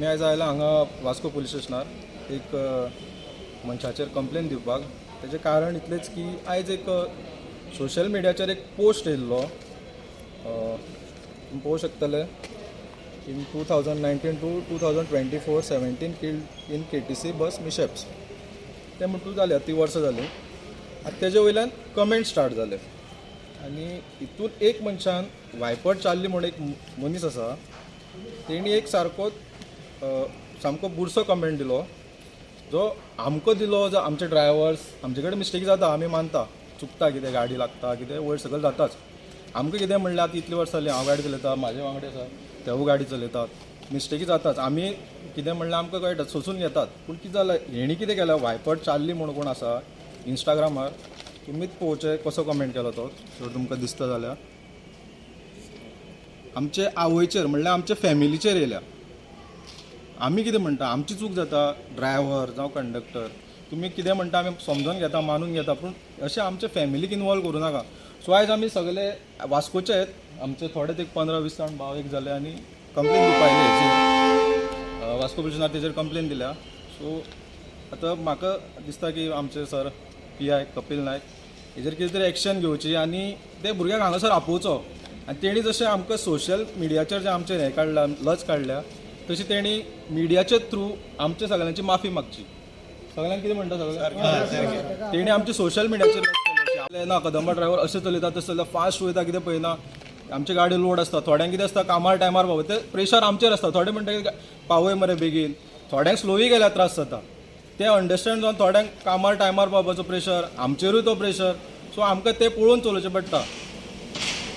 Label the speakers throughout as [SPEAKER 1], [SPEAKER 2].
[SPEAKER 1] आयज आयला हांगा वास्को पुलीस स्टेशनार एक मनशाचेर कंप्लेन दिवपाक. तेजें कारण इतलेंच की आयज एक सोशल मिडियाचेर एक पोस्ट येयल्लो, तुमी पळोवंक शकतले, in 2019 to 2024, 17 killed in KTC bus mishaps. तें म्हणटूच जालें, ती वर्सां जालीं. आतां तेजे वयल्यान कमेंट स्टार्ट जाले आनी हितून एक मनशान, वायपर चार्ली म्हूण एक मनीस आसा, तेणी एक सारको सामको बुरसो कमेंट दिलो, जो आमकां दिलो, जो आमचे ड्रायवर्स, आमचे कडेन मिस्टेक जाता, आमी मानता, चुकता, कितें गाडी लागता, कितें वयर सकयल जाताच. आमकां कितें म्हणल्यार, आतां इतलीं वर्सां जालीं हांव गाडी चलयता, म्हाजे वांगडी आसा तेवूय गाडी चलयतात, मिस्टेकी जाताच. आमी कितें म्हणल्यार आमकां कळटा, सोंसून घेतात. पूण कितें जालें, हेणी कितें केलें, वायपर चार्ली म्हूण कोण आसा इंस्टाग्रामार, तुमीच पळोवचें कसो कमेंट केलो तो. जर तुमकां दिसता जाल्यार, आमचे आवयचेर, म्हणल्यार आमच्या फॅमिलीचेर येयल्या. आमी कितें म्हणटा, आमची चूक जाता, ड्रायव्हर जावं कंडक्टर, तुमी कितें म्हणटा आमी समजून घेता, मानून घेता, पूण अशें आमच्या फॅमिलीक इनवॉल्व करूं नाका. सो आयज आमी सगळे वास्कोचे, आमचे थोडेच एक 15-20 जाण भाव एक जाले आनी कंप्लेन दिवपा आयले हेचेर. वास्को पुलिसांनी तेजेर कंप्लेन दिल्या. सो आतां म्हाका दिसता की आमचे sir P I Kapil Naik हेजेर कितें तरी एक्शन घेवची आनी ते भुरग्याक हांगासर आपोवचो आनी तेणी जशें आमकां सोशल मिडियाचेर जें आमचें हें काडलां, लज काडल्या, तशी तेणी मिडियाचे थ्रू आमच्या सगळ्यांची माफी मागची. सगळ्यांक कितें म्हणटा, सगळ्यांक तेणी आमचे सोशल मिडियाचेर लज केली. आपले ना कदंबा ड्रायव्हर अशें चलयता, तशें चलयता, फास्ट वयता, कितें पळयना, आमची गाडी लोड आसता. थोड्यांक कितें आसता, कामार टायमार पावय, ते प्रेशर आमचेर आसता. थोडे म्हणटा की पावय मरे बेगीन, थोड्यांक स्लोय गेल्यार त्रास जाता, ते अंडरस्टँड जावन थोड्यांक कामार टायमार पावपाचो प्रेशर, आमचेरूय तो प्रेशर. सो आमकां तें पळोवन चलोवचें पडटा.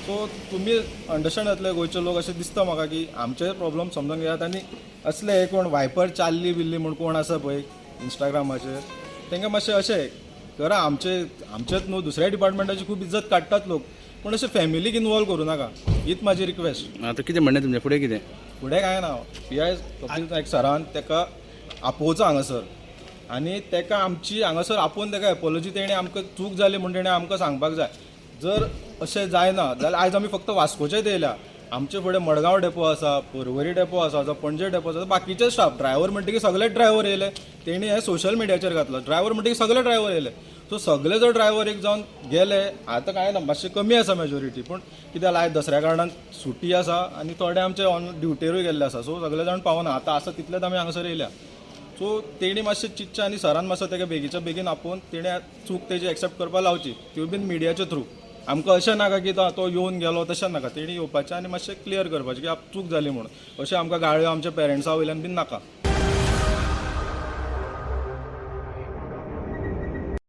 [SPEAKER 1] सो तुमी अंडरस्टँड जातले, गोंयचे लोक, अशें दिसता म्हाका की आमचे प्रॉब्लम समजून घेयात. आनी असले हे कोण वायपर चार्ली बिल्ली म्हूण कोण आसा पळय इंस्टाग्रामाचेर, तांकां मातशें अशें करा. आमचे आमचेच न्हू, दुसऱ्या डिपार्टमेंटाची खूब इज्जत काडटात लोक, पूण अशें फॅमिलीक इनवॉल्व करूं नाका, हीच म्हाजी रिक्वेस्ट.
[SPEAKER 2] आतां कितें म्हणणें तुमचें, फुडें कितें?
[SPEAKER 1] फुडें कांय ना, पी I Kapil Naik सरान ताका आपोवचो हांगासर आनी ताका आमची हांगासर आपोवन ताका एपोलॉजी, तेणें आमकां चूक जाली म्हूण तेणें आमकां सांगपाक जाय. जर अशें जायना जाल्यार आयज आमी फक्त वास्कोचेच येयल्या, आमचे फुडें मडगांव डेपो आसा, पर्वरी डेपो आसा, जावं पणजे डेपो आसा, बाकीचे स्टाफ ड्रायव्हर म्हणटकीर सगळे ड्रायव्हर येयले. तेणी हे सोशल मिडियाचेर घातलो, ड्रायव्हर म्हणटकीर सगळे ड्रायव्हर येयले. सो सगळे जर ड्रायव्हर एक जावन गेले, आतां कांय ना, मातशें कमी आसा मेजॉरिटी, पूण कितें जालां, आयज दसऱ्या कारणान सुटी आसा आनी थोडे आमचे ऑन ड्युटेरूय गेल्ले आसा. सो सगळे जाण पावना, आतां आसा तितलेच आमी हांगासर येयल्या. सो तेणी मातशें चिंतचें आनी सरान मातसो ताका बेगीच्या बेगीन आपोवन तेणें चूक तेजी एक्सेप्ट करपाक लावची, त्यो बीन मिडियाच्या थ्रू. आमकां अशें नाका की तो तो येवन गेलो, तशें नाका. तेणी येवपाचें आनी मातशें क्लियर करपाचें की चूक जाली म्हणून. अशें आमकां गाळयो आमच्या पेरंट्सा वयल्यान बीन नाका.